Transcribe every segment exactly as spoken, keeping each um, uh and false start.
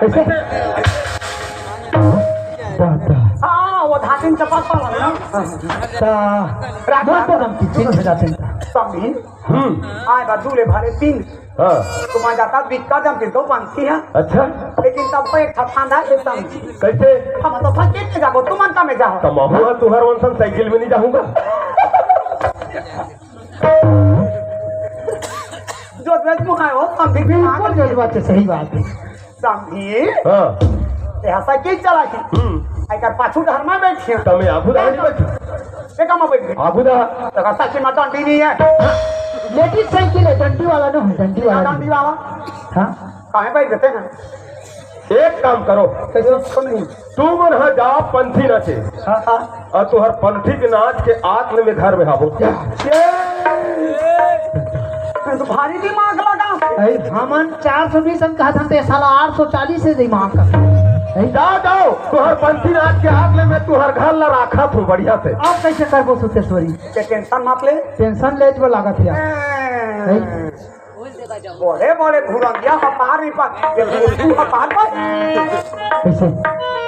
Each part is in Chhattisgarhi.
कैसे? दादा। हाँ, वो धातिन चपात वाला ना। ता, राजा। मस्त दम की चीज हो जाते हैं। समझी? हम्म। आए बा दूल्हे भाले तीन। हाँ। तुम्हारा जाता बिक्का जम के दो पंथी है। अच्छा। लेकिन तब तो एक ठा फांदा है समझी। कैसे? हम तो फंस के जाबो, तुम अंता में जाओ। तब महुआ तुहर वंशन साइकिल में नहीं जाऊंगा। जो ड्रेस मुखाए हो, समझी। बिल्कुल जज्बात है, सही बात है। समझी? हाँ। ये साइकिल चला के। हम्म। एकर पाछू डहर में बैठिया। तमे आगू डहर में बैठ। ये कहाँ बैठ गए? आगू डहर। तो साइकिल में डंडी नहीं है। लेडीज साइकिल है, डंडी वाला ना है, डंडी वाला डंडी नहीं। वाला। हाँ। कहाँ बैठ देते हैं? एक काम करो। कैसे उसको नहीं? तू मन ह जा पंथी नाचे। हाँ, हाँ। अउ तुहर पंथी के नाच के आत ले मैं घर में हाबो। ये तो भारी दिमाग लगा। अरे, हमन चार सौ बीस हम कहा था, ते साला आठ सौ चालीस से दिमाग का। अरे, जा, जाओ, तुहर पंथी नाच के आत ले मैं तुहर घर ला राखा थू बढ़िया से। अब कैसे करबो सुतेश्वरी? के टेंशन मत ले। टेंशन ले जो लागत है। हैं। अरे, बड़े बड़े भुरंगिया ह पार नहीं पा, ये भुरंगू ह पार पा। कैसे?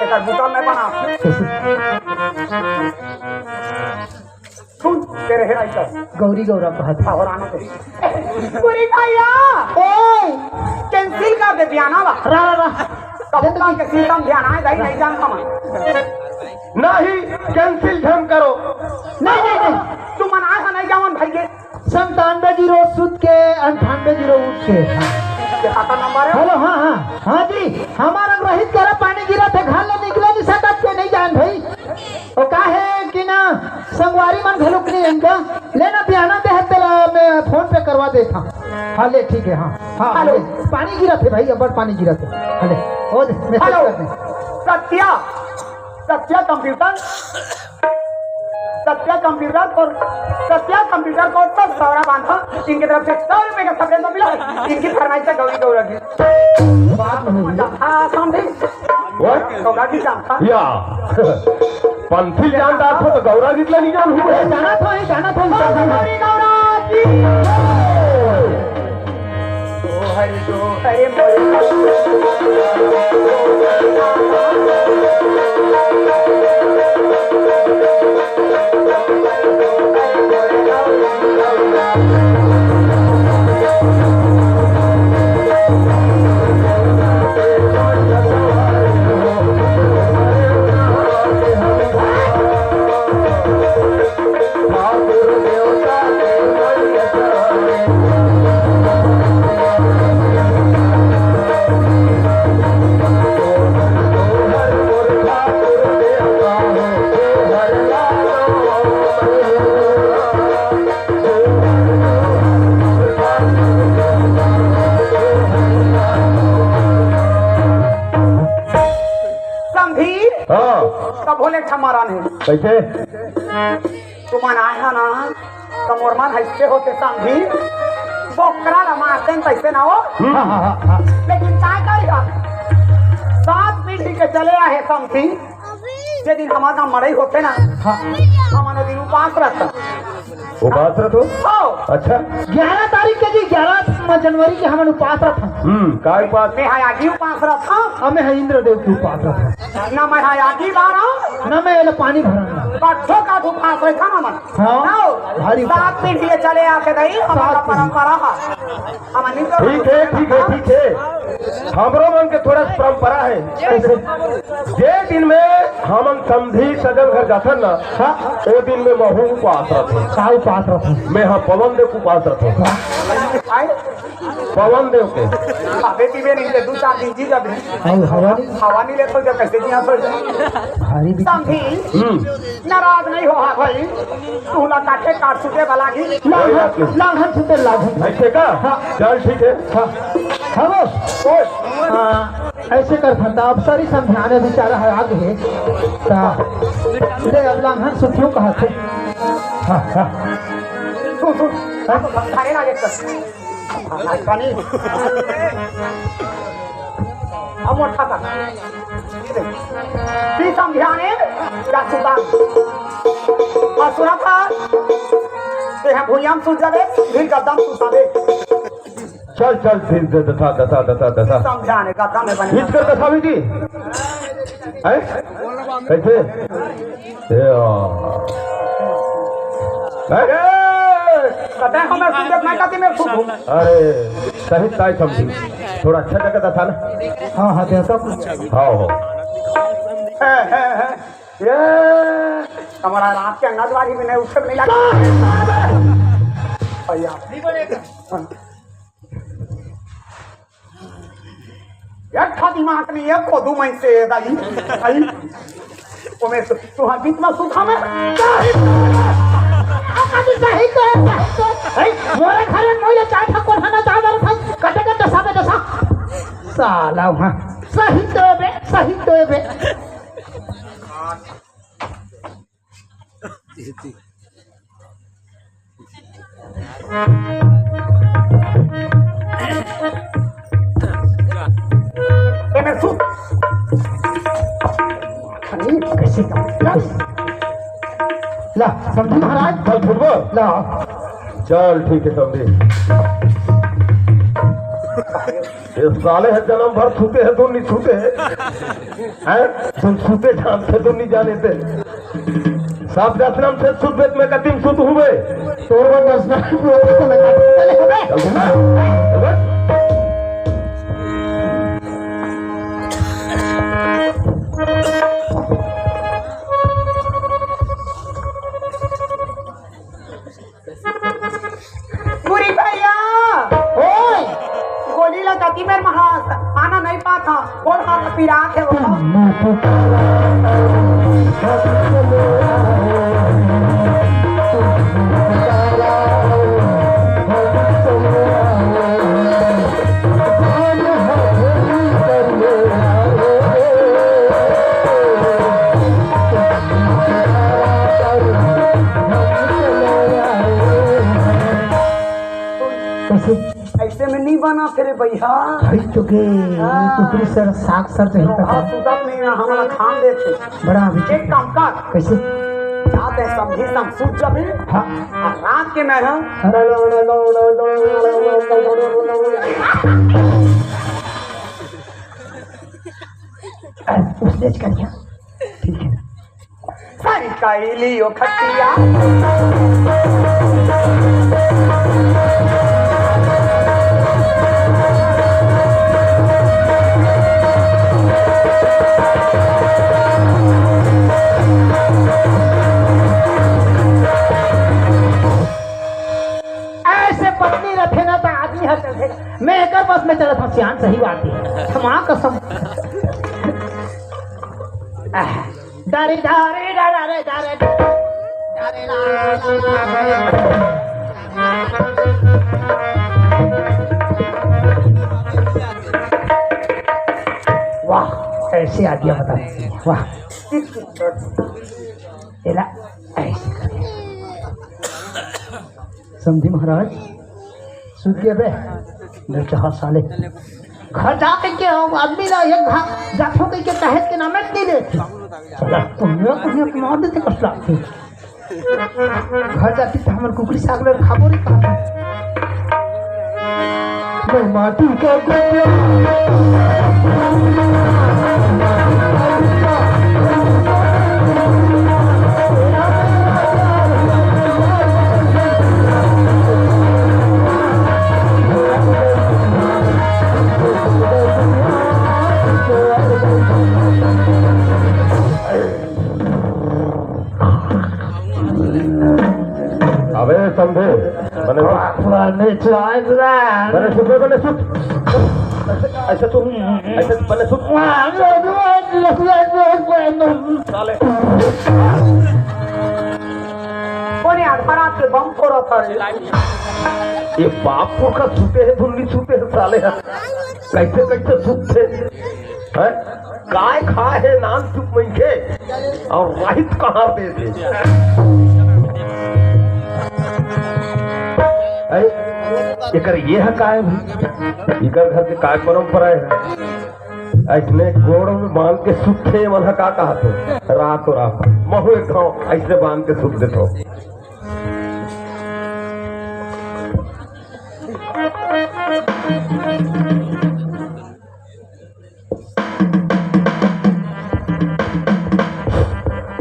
एकर बूता मैं बना। कैसे? सुन, तेरे हेराई कर। गौरी गौरा कहत। और आना दे। पूरी भैया। ओए। कैंसिल कर दे बियाना वा। रा, रा, रा। कबूतर के सीतम ध्यान आए, भाई, नहीं जानता मैं। नहीं, कैंसिल झम करो। नहीं, नहीं, नहीं। तू मनाए है, नहीं जावन भाई के। संतानवे जीरो सुत के, अंठानवे जीरो उठ के। हाँ। ये खाता नंबर है? हेलो, हाँ, हाँ, हाँ जी, हमारा रहित करा पानी गिरा थे, घर ले निकले नहीं सकत के नहीं जान भाई। वो का है कि ना, संगवारी मन घलुक नहीं इनका, लेना बियाना दे है तेला, मैं फोन पे करवा देता। हाँ, ले, ठीक है, हाँ, हाँ, हेलो। ले, पानी गिरा थे भाई, अब्बड़ पानी गिरा थे। हाँ, ले, ओ दे, मैसेज हेलो। कर दे। सत्या, सत्या कंप्यूटर। सत्या कंप्यूटर को, सत्या कंप्यूटर को सब दौरा बांधा। इनकी तरफ से सौ रुपए का सफेद मिला। इनकी फरमाइश है गौरी गौरा की। बात नहीं हुई। हाँ, समझे? What? गौरा की जानता। या। पंथी जानता था तो गौरा जितना नहीं जान हुए। जाना था ही, जाना था ही, जाना था ही। गौरी गौरा की। समधी। हाँ। तब बोले, "क्षमा रानी।" कैसे? तुमन आए हा ना, त मोर मन हइसे होथे समधी, बोकरा ला मारते न तइसे ना हो। हम्म। हाँ, हाँ, हाँ, हाँ। लेकिन काय करी हम? सात पीढ़ी के चले आए समधी, जे दिन हमार गाँव मड़ई होथे ना, हाँ। हमन ओ दिन उपास रहथन। उपास रहथो? हो। अच्छा। ग्यारह तारीख के जी, ग्यारह जनवरी के हमन उपास रहथन। हम्म, काय उपास? मैं हा आगी उपास रहथन। अमे हा इंद्रदेव के उपास रहथन। ना मैं हा आगी बारंव। ना मैं एला पानी भरंव। कठो कठो उपास रहथन हमन। हाँ, ना हो। भारी सात पीढ़ी ले चले आके दई, हमारा सात पीढ़ी। परंपरा है। हमन नहीं तो ठीक है, ठीक है, ठीक है। हमरो मन के थोड़ा परंपरा है। कैसे? जे दिन में हमन समधी सजन घर जाथन ना, हाँ। ओ दिन में महू उपास रथन। का उपास रथन? मैं हा पवन देव के उपास रथन। आए? पवन देव के। खाबे पीबे नहीं ले, दू चार दिन जी जाबे। अउ हवा नहीं? हवा नहीं ले तो जब कैसे जिया पड़ जाए? भारी भी समधी। हम्म। नाराज नहीं हो हा भाई, तुला काटे काट सुते वाला ही। लांघन, लांघन सुते लांघन। ऐसे का? हाँ। चल ठीक है। हाँ। हेलो। ओए। हाँ, ऐसे कर फंदा, अब सारी समझाने बेचारा है आगे है। ता, ले अब लांघन सुतियों कहा थे। हाँ, हाँ। सुन, सुन। हाँ? अरे ना एक कर। पानी। अब मोटा कर। ती समझाने या सुता। और सुना था, ते हम भुइयां में सुत जाबे, फिर गद्दा में सुताबे। चल, चल, फिर दे, दसा, दसा, दसा, दसा। समझाने का काम है बने। इस कर दसा भी जी। हैं? कैसे? ए, आ। हैं? ए, कते हमें सुन दे, मैं कते में सुन हूँ। अरे, सही ताई समझी। थोड़ा अच्छा जगह दसा ना। हाँ, हाँ, दे सब। हाँ, हो। है, है, है। ये हमारा रात के अंगनबाड़ी में नहीं, उससे भी नहीं लगा। भैया। एक ठा दिमाग नहीं है, खोदू मैं से दाई। आई। ओ मैं तो, तू हाँ बीच में सुखा में। अभी सही तो है, सही तो है। मोरे घरे मोइले चाय ठा कोन हना चादर था। कटे कटे साबे दसा। साला वहाँ। सही तो है बे, सही तो है बे। ए, मैं सुन। अरे, कैसे, कैसे? ला, समधी महाराज। चल, फुटबॉल। ला। चल, ठीक है, समधी। ये साले है, जन्म भर छूते हैं, तो नहीं छूते हैं। हैं? तुम छूते जानते, तुम नहीं जाने थे। साफ दसनाम से सुत बेत में कतिम सुत हुए। तोर बर दसनाम में सुत बेत में कतिम सुत हुए। पूरी भैया। ओए। गोली ला जाती मेर महा आना नहीं पाता। बोल हाथ पीड़ा के वो। कैसे? ऐसे में नहीं बना फिर भैया। भाई तो के हाँ। कुकरी सर साग सर तो है लोहा पता। सुतत नहीं ना, हमारा खान देते। बड़ा विचित्र। एक काम कर। कैसे? रात है समधी सम सूत जाबे। हाँ। और रात के मैं हाँ। हाँ। अरे, उसने कर दिया। ठीक है। सर कइली ओ खटिया। ऐसे पत्नी रथे ना त आदमी ह चलथे। मैं एकर बस में चलत हूँ, सियान सही बात है। क्षमा कसम। आह। डारे, डारे, डारे, डारे, डारे, डारे, डारे। वाह, ऐसे आ गया, बता। वाह। एला ऐसे करके। समधी महाराज, सुत गया बे? नहीं चाहा साले। घर जाके के हम आदमी ला एक घा-, जाथो कह के कहे के नाम नहीं दे। साला, तुमने, तुमने मार देते कसला। घर जाती तो हमर कुकरी साग ले खाबो रे कहा। मैं माटी का कुकरा। अबे समधी, बने सुत। बने सुत, बने सुत। ऐसे, ऐसे तू, ऐसे बने सुत। साले। कोने आधा रात के बम फोड़ा था रे? ये बाप पुरखा सुते हैं, धुन नहीं सुते हैं साले। कैसे, कैसे सुते हैं? हैं? काय खाए हे नान चुप मनखे अउ राहित कहाँ दे दे? हैं? एकर ये ह काय भी? एकर घर के काय परंपरा हे? अइसने गोड़ में बांध के सुतथे, मन ह का कहत हे? रात रात। महू एक घाव अइसने बांध के सुत देथो।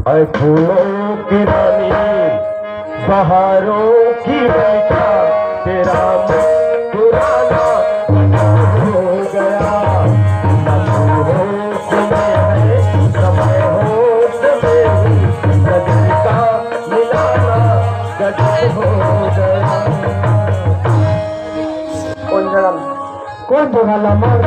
ऐ फूलों की रानी, बहारों की मलिका, तेरा मुस्कुराना हो गया। न तू होश में है, न मैं होश में हूँ, गजब का मिलाना गजब हो गया। कौन जगह? कौन जगह ला मार?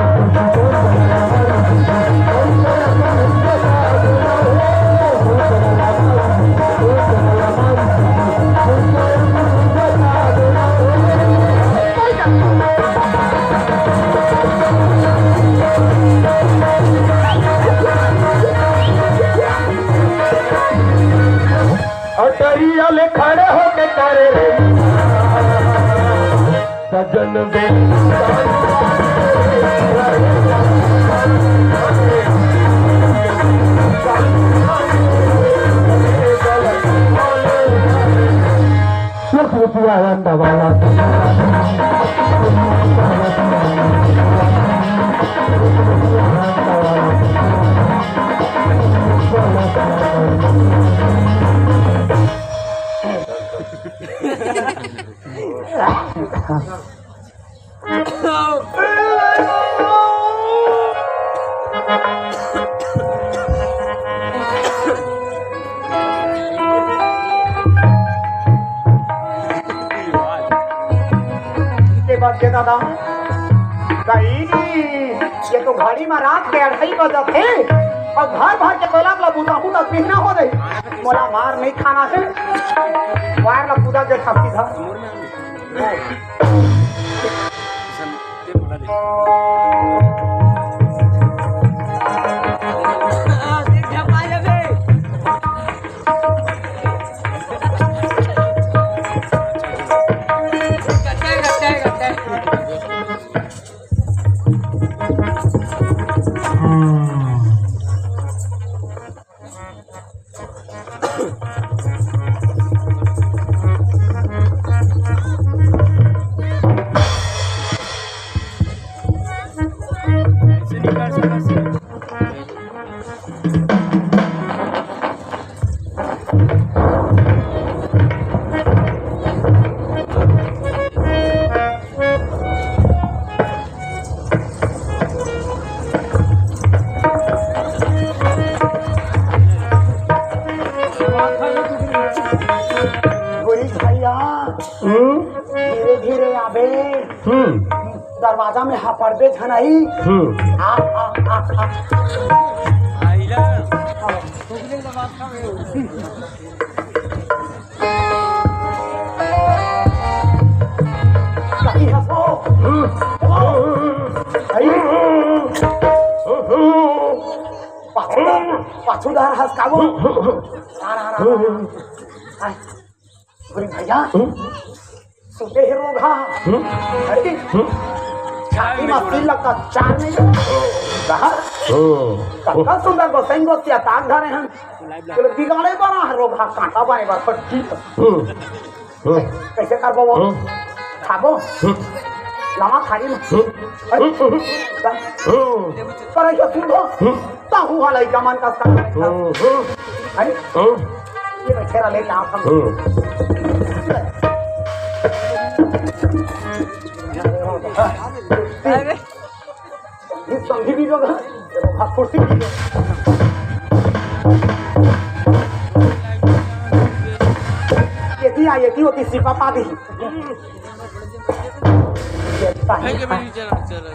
अउ तरिया ले खड़े होके करे रे सजन बे। एक रुपया है अंडा वाला। के बाद के दादा, कई, ये तो घड़ी में रात के अढ़ाई बजत हे अउ घर भर के कोयला ला बुताहूं त बिहना हो जाही। मोला मार नहीं खाना हे, वायर ला कूदा जे खस्सी धर। गोरी भैया, हम्म? धीरे धीरे आबे। हम्म। दरवाजा में हपड़बे झनई। हम्म। आ, आ, आ, आ। कहीं हंसो। हम्म। आई। हम्म। पाछू डहर, पाछू डहर हंस काबो। आ, आ, आ, आ। आई। अरे भैया, हम्म? सुते हे रोगहा। हम्म? अरे, हम्म? छाती में तीन लाख का चार नहीं। कहा? हम्म। कतका सुंदर गोसाई गोस्ती अताक धरे हन। बोले, बिगाड़े बना है रोगहा, कांटा बाने बार पट्टी। हम्म। हम्म। कैसे करबो वो? हम्म। खाबो? हम्म। लामा थारी में। हम्म। अरे, हम्म। हम्म। पर ऐसा सुन दो। हम्म। ताहू हा लइका मन कस का हम्म, हम्म। है? हम्म। ये बछेरा लेके आप हम। हम्म। अरे। ये संगी भी लोग हैं। चलो, भाग कुर्सी भी लोग। ये थी, आ, ये थी, वो थी, सिपा पा दी। ये थी, पा दी। चलो, चलो।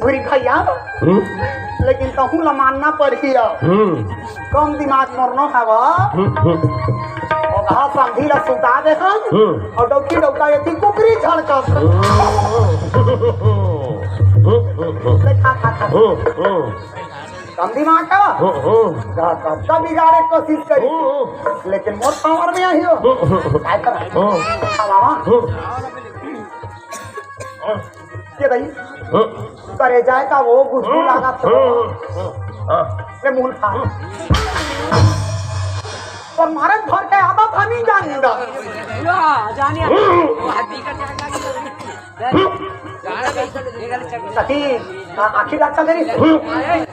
गुरी भैया, हम्म? लेकिन तहूं ला मानना पड़ही अब। हम्म। कम दिमाग मोर नो हवा। हम्म, हम्म। अउ कहा समधी ला सुता दे हम। हम्म। अउ डौकी डौका एती कुकरी झड़कत। हम्म, हम्म, हम्म। ले खा, खा, खा। हम्म, हम्म। कम दिमाग का। हम्म, हम्म। का, का, का बिगाड़े कोशिश करी। हम्म, हम्म। लेकिन मोर पावर में आई हो। हम्म, हम्म। काय कर? हम्म। खा मामा। हम्म। ये भाई, हाँ। करे जाए का वो गुसगुस लागत हो। हाँ। ले मुंह खा। हाँ। पर मारे घर के आदत हम ही जानी दा। लो, जानिए। हाँ। सती, आ-, आँखी लग चल रही।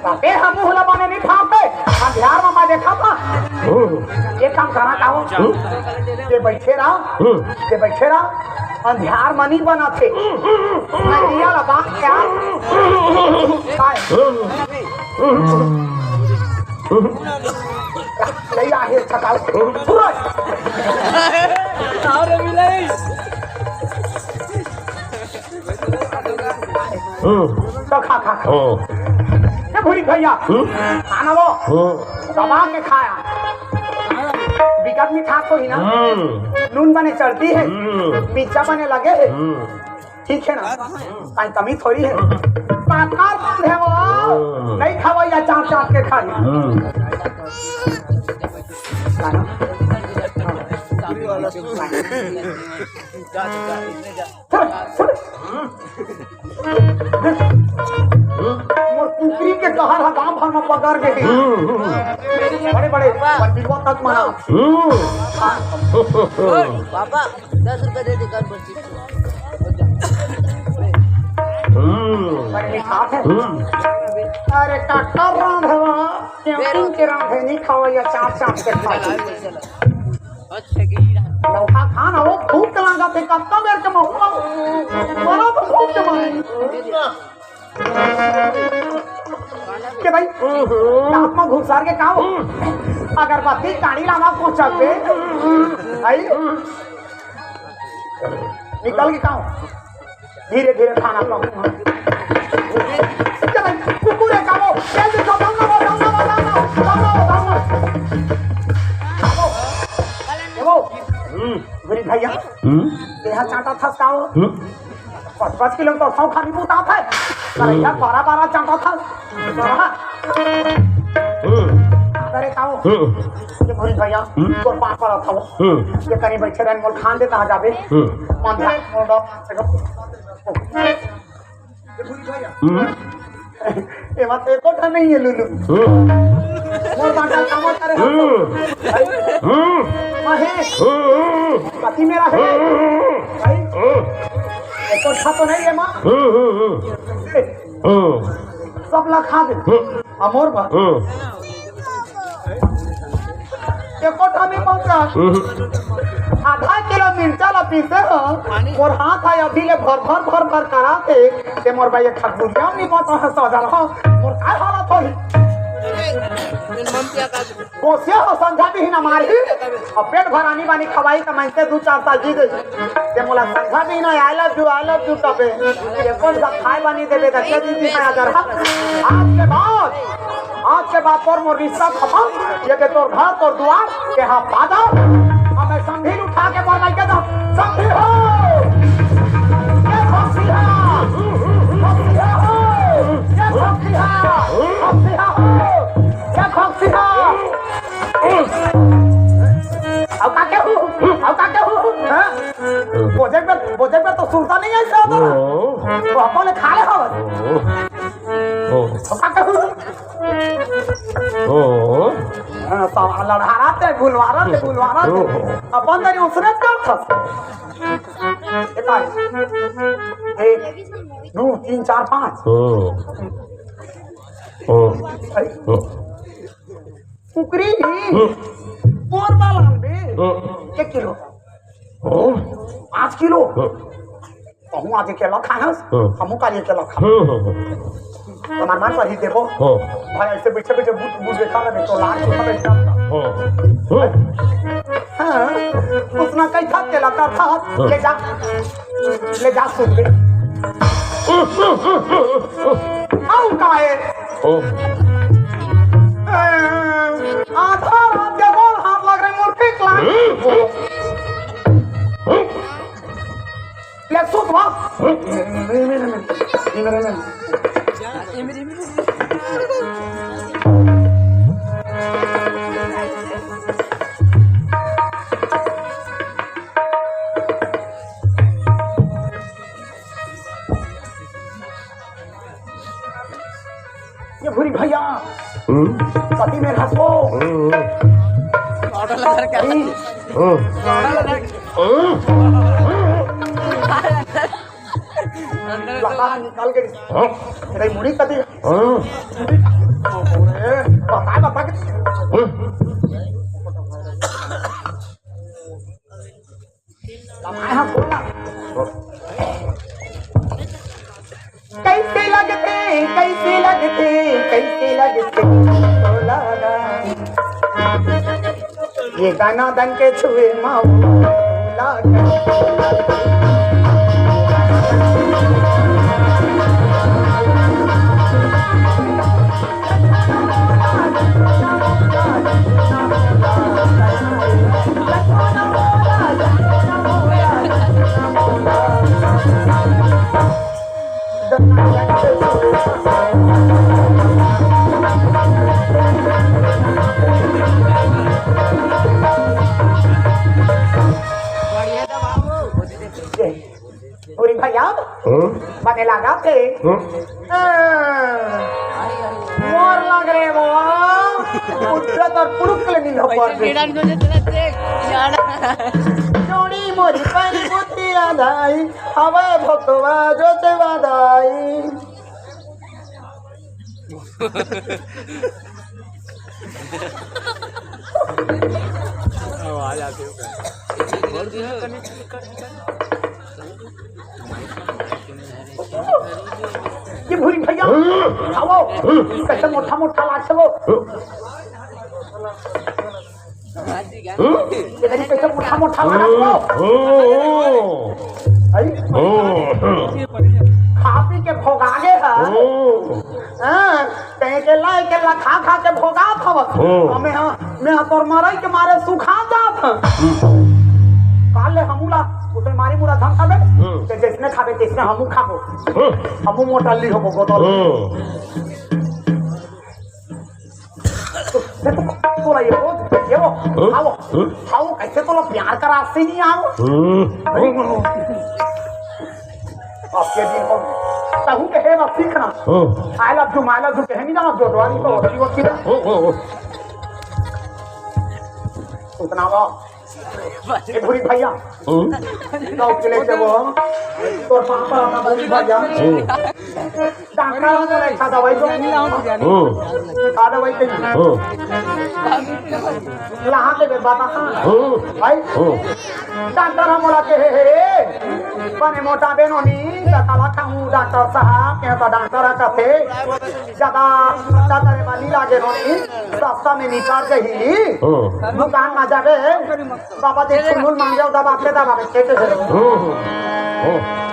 बापे, हम मुँह ला बने नहीं फाँकते। अंधियार में मैं देखा था। एक काम करा का हो। ये बैठे रहा। ये बैठे रहा। अंधियार में नहीं बना थे। मैं दिया ला बात क्या? काय? नहीं आहे, छकाल। पूरा। और मिलाई। हम्म। तो खा, खा, खा। हम्म। ए भूरी भैया, हम्म। खाना वो हम्म। दबा के खाया। बिकट मिठास होही ना, हम्म। नून बने चढ़ती है, हम्म। मिर्चा बने लगे है। हम्म। ठीक है ना, कहीं कमी थोड़ी है। हम्म। पाकर बंद है वो, हम्म। नहीं खावा या चाट चाट के खाई। हम्म। है ना? मोर कुकरी के कहर ह गांव भर म पकर गे। बड़े बड़े पंडितवा तक मना। पापा, दस रुपए दे दे, कर बोल। बड़े मिठास है। अरे काका रांधवा, क्यों के रांधे नहीं खावा या चाप चाप के खावा। लौका खा ना, वो भूख लागत हे, कतका बेर के महुआ मरो तो भूख के मारे। के भाई, दांत में घुसार के का हो? अगरबत्ती काड़ी लावा को चलते। आई? निकल के का हो? धीरे धीरे खाना खाओ। चल, कुकुर है का वो? चल, चल, चल, दौड़ना वो, दौड़ना वो, दौड़ना वो, दौड़ना वो, दौड़ना वो। वो, हम्म। मेरी भैया, हम्म। यहाँ चाटा था का वो? हम्म। पाँच पाँच किलो तो सौ खाली बूता था। अरे यार, बारह बारह चाटा था। बारह। हम्म। अरे का वो? हम्म। ये मेरी भैया, हम्म। तोर पाँच बारह था वो। हम्म। ये कहीं बैठे रहन, मोल खान देता आ जाबे। हम्म। पाँच बारह, मोल दो। हम्म। एमा तो एको ठन नहीं है, लुलु। हम्म। मोर बाटा कामा करे हो। हम्म। भाई। हम्म। माँ है। हम्म। पति मेरा है। हम्म। भाई। हम्म। एको ठा तो नहीं है, माँ। हम्म, हम्म, हम्म। ए, हम्म। सब ला खा दे। हम्म। अमोर बा। हम्म। एको ठा नहीं पहुंचा। हम्म। आधा किलो मिर्चा ला पीसे हो, मोर हाथ आय अभी ले भर भर भर भर करा थे, ते मोर भाई एक ठा गुड़िया नहीं पहुंचा है, सौ हजार हो, मोर काय हालत होही? कोसिया हो संझा भी ही ना मारही, अब पेट भरानी बानी खवाई त मैं से दू चार साल जी गई। ते मोला संझा भी ना, I love you, I love you तबे। ये कौन सा खाए बानी देबे त के दीदी मैं अगर हाँ। आज के बाद, आज के बाद तोर मोर रिश्ता खत्म। ये के तोर घर, तोर दुआर, के हाँ बादल। अब मैं संभील उठा के मोर माई के दो। संभील हो। ये भक्ति है। भक्ति हो। ये भक्ति है। भक्ति हो। ये भक्ति है। अब का के हूँ? अब का के हूँ? हाँ? बोझे पे, बोझे पे तो सुरता नहीं है, सर। ओ। वो अपन खा ले हो। ओ। ओ। अब का के हूँ? ओ। हाँ, तो लड़हारा ते, गुलवारा ते, गुलवारा ते। ओ। अपन दरी उसने कर था। एक, एक, दो, तीन, चार, पाँच। ओ। ओ। ओ। कुकरी ही। हम्म। मोर बाल आनबे। हम्म। एक किलो। हम्म। पाँच किलो। हम्म। कहूँ आज अकेला खाहस, हम्म। हमू काली अकेला खा। हम्म, हम्म, हम्म। हमार मन पर ही देबो। हम्म। भाई ऐसे बैठे बैठे बूट बूट देखा ना, तो लाल तो बैठा। हम्म। हम्म। हाँ, उसना कई था तेला कर था, हम्म। ले जा। ले जा सुन ले। आऊ का है? ओ। ए, आधा रात के गोल हाथ लग रहे, मोर ठीक लाग। ले सुत बा। ये भूरी भैया, हम्म? सती में घास को। हम्म। ऑर्डर लगा क्या? हम्म। ऑर्डर लगा। हम्म। बाहर निकल के हाँ। तेरे मुड़ी कती। हाँ। अरे, बताए, बता के। हाँ। कमाए हम बोला। कैसे लगथे, कैसे लगथे, कैसे लगथे तोला गा। ये गाना दन के छुए माऊ ला। पूरी भैया हम्म? बने लगा थे। हम्म? हाँ। मोर लग रे वो। उठे तो पुरुख ले नहीं हो पाते। जोड़ी मोरी पानी मोती आदाई, हवा भक्तवा जो सेवा दाई। ये भूरी भैया, आओ, कैसे मोटा मोटा लाग वो। ये देखो, कैसे मोटा मोटा लाग वो। आई? खा पी के भोगा गे हा। हाँ, तैं के ला, के ला खा खा के भोगात हवस। हम्म। हमें हाँ, मैं हाँ तोर मरई के मारे सुखा जात हूँ। काल ले हमू ला, उसे मारी मुरा धमका दे। हम्म। ते जैसने खाबे, तैसने हमू खाबो। हम्म। हमू मोटा ली होबो, गोदल। हम्म। तो, तो, तोला ये वो, ये वो, हम्म। खाओ, हम्म। खाओ, कैसे तोला प्यार करा से नहीं आओ। हम्म। अब के दिन को तहु के हे ना सीखना। हम्म। I love you, my love you कहे नहीं जाना, जो द्वारी को होती होती है। हम्म, हम्म, हम्म। उतना वो, ये भूरी भैया। हम्म। गाँव के लेके वो, तोर पापा ना भूरी भैया। हम्म। डॉक्टर हमन ला अच्छा दवाई दो। हम्म। का दवाई दे? हम्म। लहा के बे बाबा। हम्म। भाई। हम्म। डॉक्टर हमन ला के हे, हे, बने मोटा बे नोनी, त काला खाहूँ डॉक्टर साहब, के तो डॉक्टर ह कथे, ज्यादा खर्चा करे वाली लागे नोनी, सस्ता में निपट जाही। हम्म। दुकान में जाबे, बाबा देख, फूल मांगे, दबा के, दबा के, के, के। हम्म, हम्म।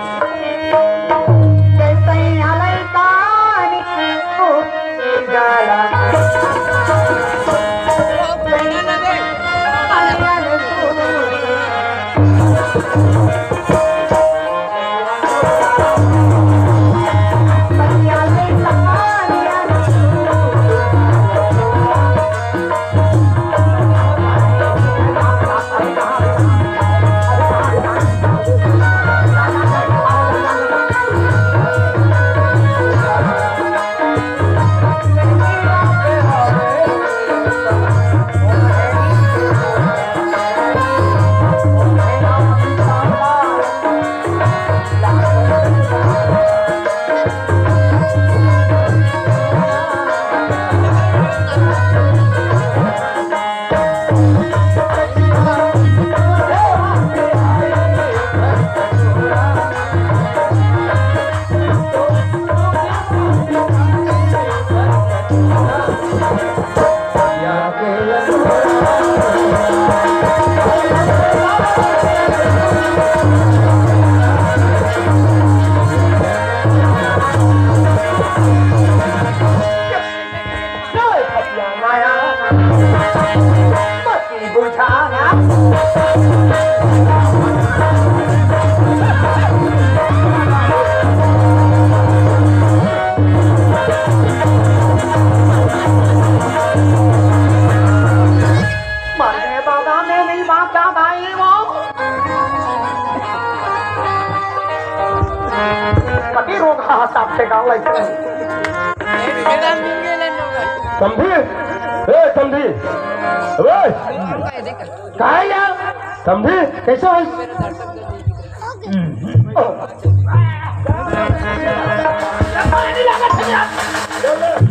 मरने दादा में नहीं बांचा भाई वो। कति रोग हा साफ से गाँव लाइक। समधी? ए, समधी। ए, का हे यार? समधी, कैसे हो?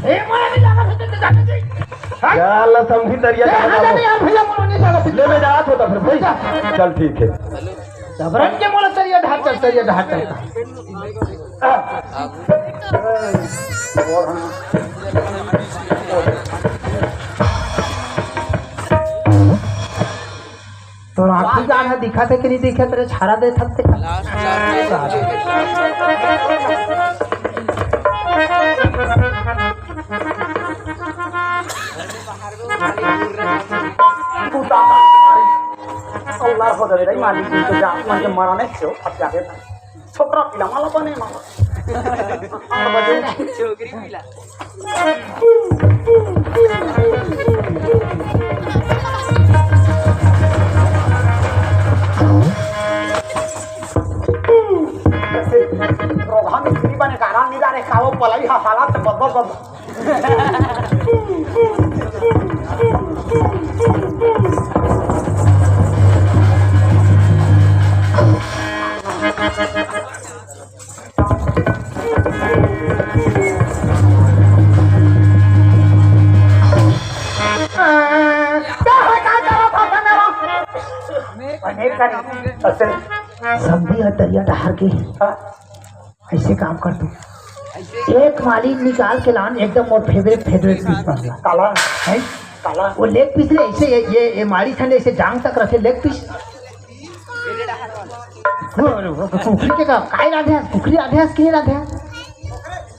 ए, मोला नहीं लागत होते तो जाने दे। हाँ? चल, समधी तरिया ए, का हाँ, बताओ। नहीं यार, भैया, मोला नहीं लागत होते। ले, मैं जात होता फिर, भाई। चल, ठीक है। जबरन के मोला तरिया ढार, चल, तरिया ढार, चल। तोर आँखी जान ह, दिखत हे कि नहीं दिखत रे? छारा दे थक ते। अल्लाह हो जाए रे, मालिक जी, तो जात मन के मरा नहीं छो, अब क्या देता? छोकरा पीला माला बने माला। छोकरी पीला। जैसे रोगहा मिस्त्री बने गाना निदा रे, कावो पलाई हा हालात बब्बा बब्बा। असल समधी ह तरिया डहार के। हाँ। ऐसे काम कर तू, एक माली निकाल के लान, एकदम मोर फेवरेट, फेवरेट पीस बन ला। काला? है? काला? वो लेग पीस ले, ऐसे ये, ये, ये माली खंड ऐसे जांग तक रखे, लेग पीस। वो, वो कुकरी के का, काय राधे हस? कुकरी राधे हस, के राधे हस?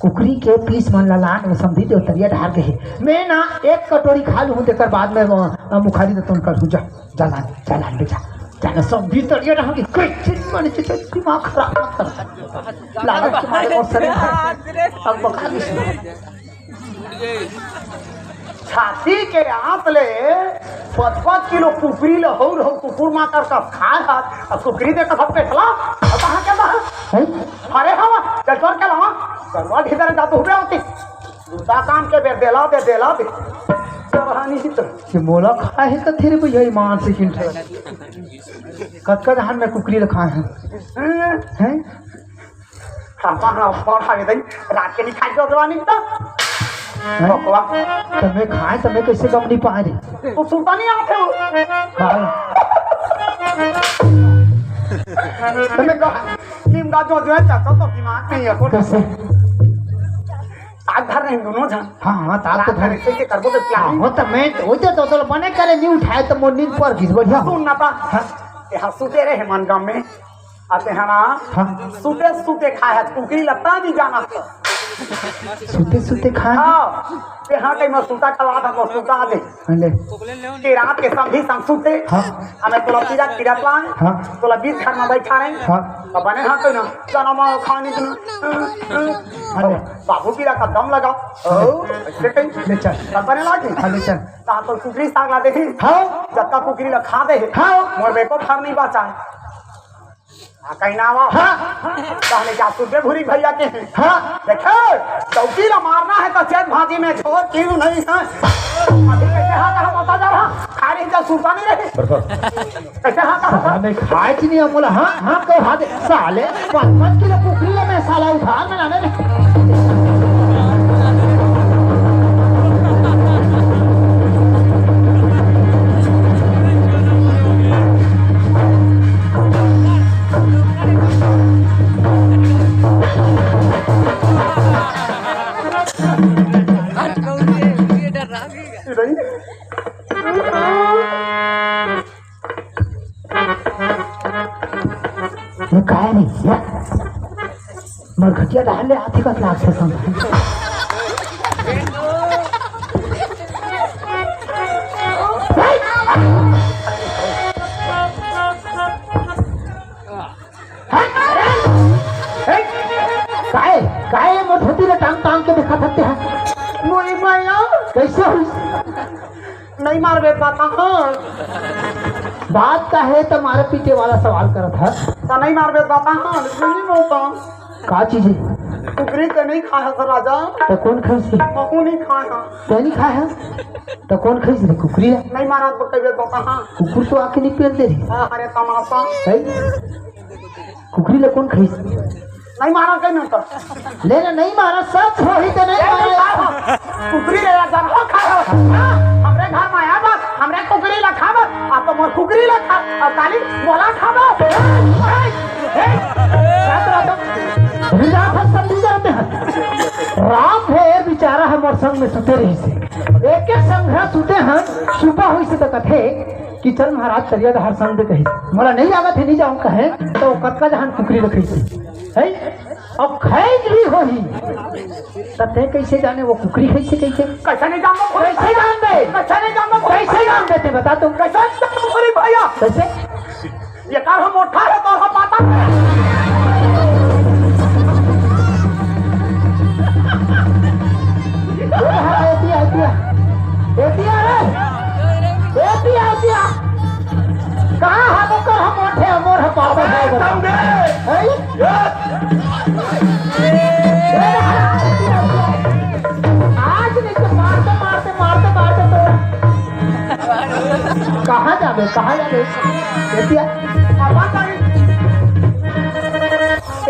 कुकरी के पीस मन ला लान, वो समधी देव तरिया ढार के हे। मैं ना एक कटोरी खा लूँ, तेकर बाद में वो, अ, मुखारी दतन कर लूँ, जा। चला, चला, ले जा। चला, सब भीतर ये रहा कि कोई चीज मन से तो दिमाग खराब मत कर। लागत तुम्हारे और सरे अब बका नहीं। छाती के आंत ले पच पच किलो कुकरी ले हो रहो, कुकुर माकर का खाए हाथ, अब कुकरी दे कथा पेटला, अब कहाँ के बा? हैं? अरे हवा, जजवार के लावा, गरवा भीतर जा तो हुबे होती। दूसरा काम के बेर देला दे, देला दे। चरहानी ही तो। ये मोला खाए है कथे रे भैया, ईमान से किन ठे। कतका जहान में कुकरी रखा है। हैं? हाँ, हाँ, हाँ, फोन आ गया, रात के नहीं खाई तो जवानी तो। हैं? बकवा। तमे खाए, तमे कैसे गम नहीं पाए रे? तो सुनता नहीं आते हो। हाँ। तमे कहा, नीम का जो, जो है, चाचा तो दिमाग नहीं है, कोई कैसे? ताक धर रहे हैं दोनों झन। हाँ, हाँ, ताक तो ताक धर। धर के करबो तो plan। हाँ, तो मैं तो, वो तो, तो, तो बने करे नहीं उठाए तो मोर नींद पर गिस बढ़िया हो। सुन ना पा। हाँ। ते हाँ सुते रहे मन गम में। आते हैं ना। हाँ। सुते सुते खाए है, कुकरी लगता नहीं जाना। सुते सुते खाए? हाँ। ते हाँ कहीं मैं सुता कला था, मैं सुता दे। ले। के रात के समधी संग सुते। हाँ। हमें तोला पीरा पीरा पाए। हाँ। तोला बीच घर में बैठा रहे। हाँ। तो बने हाँ तो ना, चना मार खाने दिन। हाँ, ले। बाबू पीरा का दम लगा। ओ, ऐसे कहीं। ले चल। तब बने लागे। हाँ, ले चल। ता तो कुकरी साग ला दे। हाँ। जत्ता कुकरी ला खा दे। हाँ। मोर बेको फर नहीं बचा है। हाँ, कहीं ना आवा। हाँ। पहले जा सुबे भूरी भैया के हैं। हाँ। देखे, चौकी ला मारना है तो चेत भाजी में झोर क्यों नहीं है? अभी कैसे हाथ हम बता जा रहा? खा रही जा सुनता नहीं रही। बरसा। कैसे हाथ हम? हाँ, नहीं खाए च नहीं हम बोला, हाँ, हाँ, तो हाथ साले, पाँच पाँच किलो कुकरी ला मैं साला उधार में लाने रे। ये काय नहीं यार? मरघटिया डाल ले, हाथी का क्लास है सब। काय, काय मोर धोती ला टांग टांग के देखा सकते हैं? मोरी माया। कैसे हुई? नहीं मारबे बाता हाँ। बात का है तो मारे पीटे वाला सवाल करत है। तो नहीं मारबे बाता हाँ, नहीं बोलता। का चीज है? कुकरी तो नहीं खाया था राजा। तो कौन खाइस? महू नहीं खाया। तो नहीं खाया? तो कौन खाइस रे कुकरी? नहीं मारा तो कह बाता हाँ। कुकुर तो आके नहीं पेल दे रही। हाँ, अरे तमाशा। है? कुकरी ला कौन खाइस? नहीं मारा कहीं नहीं तो। ले ले, नहीं मारा, सच होही ते नहीं ए, नहीं मारा। खाए हो। कुकरी ले जा, हो खाए हो। हाँ, हमरे घर में आया बस, हमरे कुकरी ला खा बस, आप तो मोर कुकरी ला खा, अब काली मोला खा बस। ए, ए, ए, रात रात रात हर सब दिन करते हैं। रात है, बेचारा है, मोर संग में सुते रही से। एक एक संग है सुते हैं, सुबह हुई से तो कथे कि चल महाराज, तरिया डहर संग दे कही। मोला नहीं लागत है, नहीं जाऊँ कहे, तो कतका जहान कुकरी रखी से। है? अब खैज भी होही। त तैं कइसे जाने वो कुकरी खइसे कहिके? कइसे नहीं जानबो? कइसे जानबे? कइसे नहीं जानबो? कइसे जानबे तैं बता तो। कइसे जानबो कुकरी भैया? कइसे? ये कार हम मोटा है तो हम पाता है। एतिया, एतिया। एतिया रे। एतिया, एतिया। कहाँ हम ओकर हम मोटे, मोर हम पाता है। समझे? हैं? आज नहीं तो मारते, मारते, मारते, मारते तो कहाँ जाबे, कहाँ जाबे? एतिया, अपन तारी,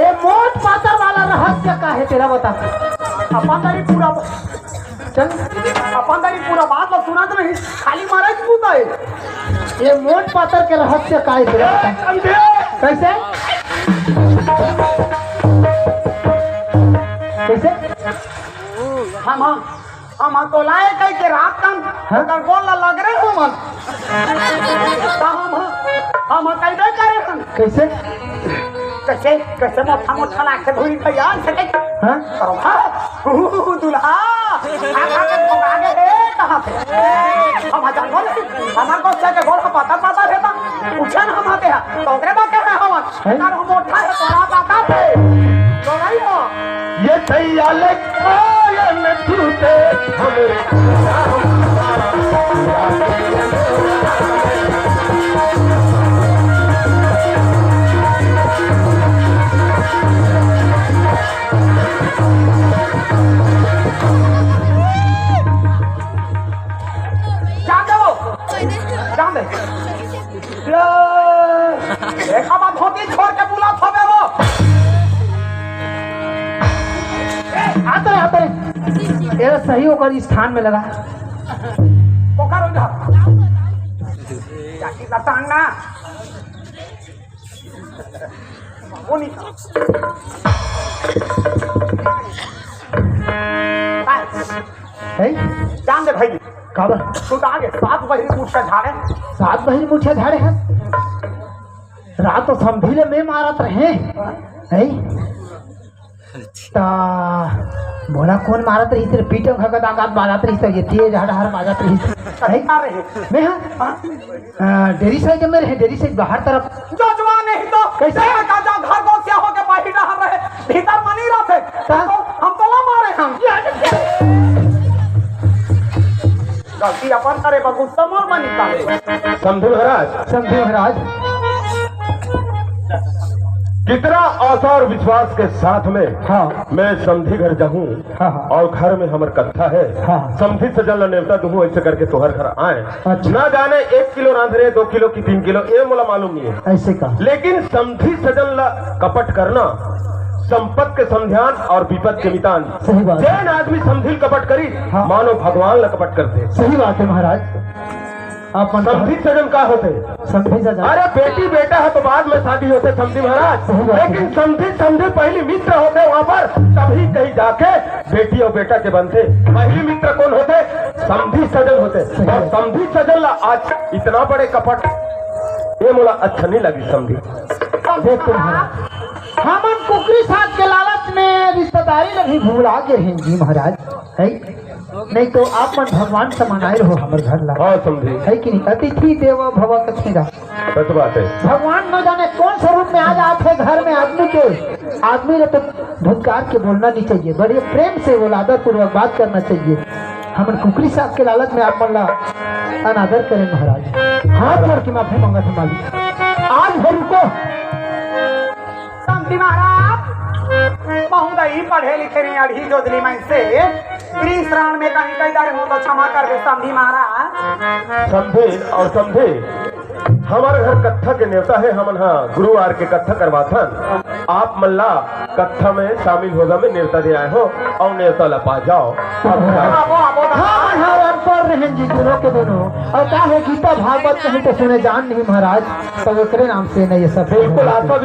ए मोट पातर वाला रहस्य का है तेरा, बता। अपन तारी पूरा चल। अपन तारी पूरा बात ला सुना तो नहीं, खाली मारा ही पूता है। ये मोट पातर के रहस्य का है तेरा, बता। समझे? कैसे? कैसे? हम, हम, हम तोलाए कह के रात कन हाँ? ओकर गोल ला लग रहे हो मन। तो हम, हम कैसे करे हम? कैसे? कैसे, कैसे मोटा मोटा लाग के धोई भैया, ऐसे कैसे? हाँ? अरे वाह, ऊ, दुल्हा, खा खा के भगा के, ए, कहाँ से? हम जानबो नहीं, हमार को क्या के गोल पता पता रहता, पूछे ना हम आते हैं, तो ओकरे बाद क्या है हवन? हैं? तार हम मोटा है, तोरा पाता थे। तो नहीं हो। ये दैया ले आयन तू ते हमरे जान दे वो। जान दे। ए, एक बार धोती छोड़ के बुला थोबे वो। ए, आते रहे, आते रहे। ये सही ओकर स्थान में लगा। ओकर उधर। जाकी लतांग ना। वो नहीं। हैं? जान दे भाई। काबर? तू तो आगे सात बहिरी मुठिया झाड़े। सात बहिरी मुठिया झाड़े हैं। रात तो समधी ले मैं मारत रहे। हैं? ता बोला कौन मारत रही तेरे पीठ में खगद आगात बाजत रही तो ये तेज हड़ हड़ बाजत रही। हैं? मार रहे। मैं हाँ? हाँ? आ, डेरी साइड में रहे, डेरी साइड बाहर तरफ। जो जवान नहीं तो कैसे? का जा घर को क्या हो के बाहर रह रहे, भीतर मनी रहते। हाँ? तो हम तो ना मारे हम। गलती अपन करे, बा गुस्सा मोर मनी का। समधी महाराज। समधी महाराज। कितना आशा और विश्वास के साथ में हाँ। मैं समधी घर जाऊं हाँ, हाँ। और घर में हमर कत्था है, हाँ। समधी सजन ला नेवता दूं, ऐसे करके तोहर घर आए। अच्छा। ना जाने एक किलो रांध रहे, दो किलो की तीन किलो, ये मोला मालूम नहीं है। ऐसे का? लेकिन समधी सजन ला कपट करना, संपत के समध्यान और विपत के मितान। सही बात। जैन आदमी समधी कपट करी, हाँ। मानो भगवान ला कपट करते। सही बात है महाराज। आप मन समधी सजन का होथे? समधी सजन। अरे बेटी बेटा है तो बाद में शादी होथे समधी महाराज, सही बात है। लेकिन समधी समधी पहली मित्र होथे, वहाँ पर तभी कहीं जाके बेटी और बेटा के बनथे। पहली मित्र कौन होथे? समधी सजन होथे। सही और बात। समधी सजन ला आज इतना बड़े कपट, ये मोला अच्छा नहीं लगी समधी। देख तुम्हारा, हमन कुकरी साथ के लालच में रिश्तेदारी ला भी भुला गे हैं जी महाराज, है? नहीं तो आप मन भगवान समान आए रहो हमर घर ला। हाँ, समधी। है कि नहीं? अतिथि देवो भव कथेगा। सच बात है। भगवान न जाने कौन सा रूप में आ जात है घर में आदमी के, आदमी ने तो धुतकार के बोलना नहीं चाहिए, बड़े प्रेम से बोला, आदर पूर्वक बात करना चाहिए। हमन कुकरी साथ के लालच में आप मन ला अनादर करें महाराज, हाथ जोड़ के माफी मांगत हन मालिक। आज भर रुको। समधी महाराज, बहुत ही पढ़े लिखे नहीं, अढ़ी जोदली में से श्री श्रावण में कहीं कहीं दर हो तो क्षमा कर दे समधी महाराज। समधी और समधी, हमर घर कत्था के नेवता हे, हमन ह गुरुवार के कत्था करवाथन। आप मन ला कत्था में शामिल होजा में नेवता दे आए हो अउ नेवता ला पा जाओ। हाँ, हाँ, अनपढ़ रहेन जी, दूनों के दूनों। अउ का हे, गीता भागवत कहीं तो सुने जान नहीं महाराज, तो ओकरे नाम से नहीं, ये सब। बिल्कुल, आप सब